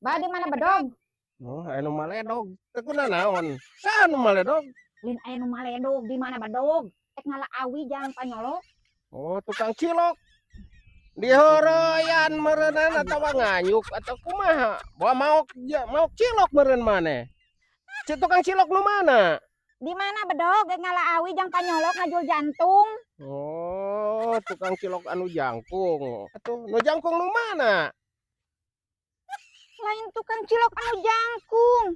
Ba, di mana bedog? Oh, anu maledog. Teu kunanaon? Saha nu maledog? Lain aya nu maledog, di mana bedog? Ek ngala awi jang panyolok. Oh, tukang cilok. Dihoroyan meureunan atawa nganyuk atau kumaha? Bawa maok ja, maok cilok meureun maneh. Si tukang cilok nu mana? Di mana bedog? Ek ngala awi jang panyolok ngajul jantung. Oh, tukang cilok anu jangkung. Atuh, nu jangkung nu mana? Lain tukang cilok anu jangkung.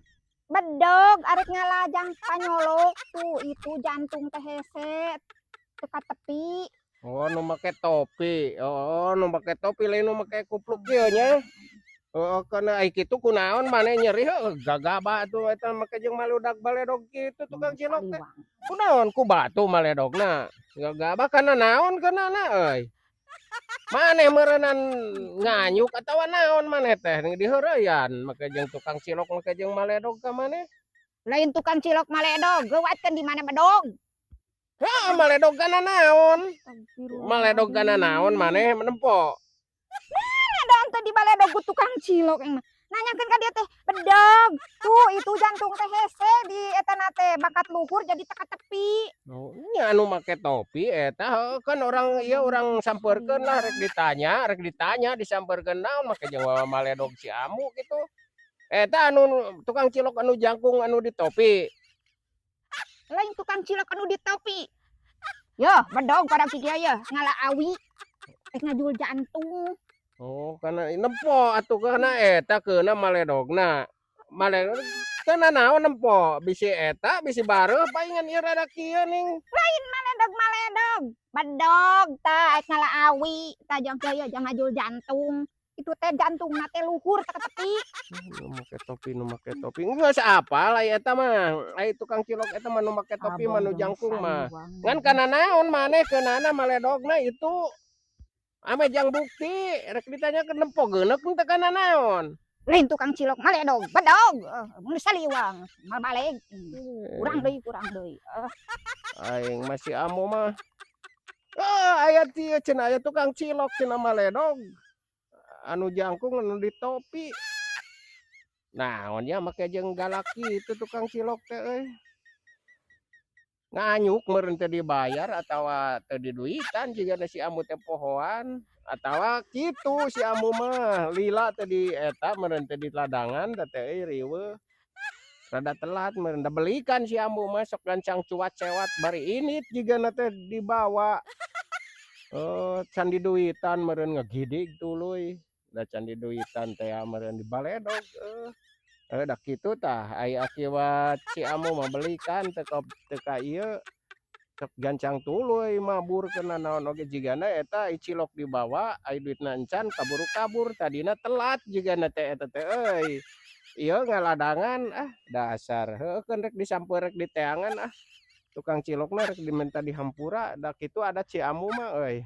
Bedog arek ngala jang panyolok tuh, itu jantung teh hese teka tepi. Oh, nu make topi. Oh, nu make topi, lain nu make kupluk kieu nya. Oh, kana ai kitu kunaon maneh nyeri heuh gagabah atuh eta make jeung maludak baledog kitu tukang cilok teh. Kunaon ku batu maledogna? Gagabah kana naon keunana euy? Maneh meureunan nganyuk atawa naon maneh teh diheureyan make jeung tukang cilok, make jeung maledog ka maneh? Lain tukang cilok maledog, geuwatkeun di mana bedog? Heuh, maledog kana naon? Maledog kana naon maneh nempo? Ada ente di baledog ku tukang cilok yang nanyakeun ka dia teh, bedog tuh, itu jantung teh hese di eta na teh bakat luhur jadi teka tepi. Oh, nya anu make topi eta heuh, kan orang ieu urang sampeurkeun lah, rek ditanya disampeurkeun naon make jeung maledog si Ambu kitu. Eta anu tukang cilok anu jangkung anu di topi. Lain tukang cilok anu di topi. Yo, bedog pada kieu ye ngala awi rek ngajul jantung. Oh, kana nempo atuh kana eta keuna maledogna. Maledog kana naon nempo? Bisi eta, bisi bareuh paingan ieu rada kieu ning. Lain maledog maledog. Bedog tah, rek ngala awi tah jang kieu jang ngajul jantung. Itu teh jantungna teh luhur teka tepi. Nu make topi, nu make topi. Geus apal ai eta mah. Ai tukang cilok eta mah nu make topi mah nu jangkung mah. Ngan kana naon maneh keunana maledogna itu? Ame jang bukti, rek ditanyakeun nempo geuneuk teu kana naon? Lain tukang cilok maledog, bedog. Mun saliwang, mal baleg. Kurang deui, kurang deui. Aing masih Ambu mah. Ah, aya tieu cenah aya tukang cilok cenah maledog. Anu jangkung anu di topi. Naon nya make jeung galak kitu tukang cilok teh euy. Nganyuk meureun teu dibayar atawa teu diduitan jigana si Ambu teh pohoan atawa kitu si Ambu mah lila teh di eta meureun teh di ladangan teh euy, riweuh. Rada telat meureun da belikan si Ambu mah, sok gancang cuat cewat bari init jigana teh dibawa. Oh, can diduitan meureun ngagidig tuluy. Da can diduitan teh meureun dibaledog euy. Eh, da kitu tah ai akibat si Ambu mah belikan teu teu ka ieu, sok gancang tuluy mabur keuna naon oge jigana eta ai cilok dibawa, ai duitna encan kaburu kabur, tadina telat jigana teh eta teh euy. Ieu ngaladangan ah dasar heueuh keun rek disampeun rek diteangan ah. Tukang cilokna rek dimenta dihampura da kitu adat si Ambu mah euy.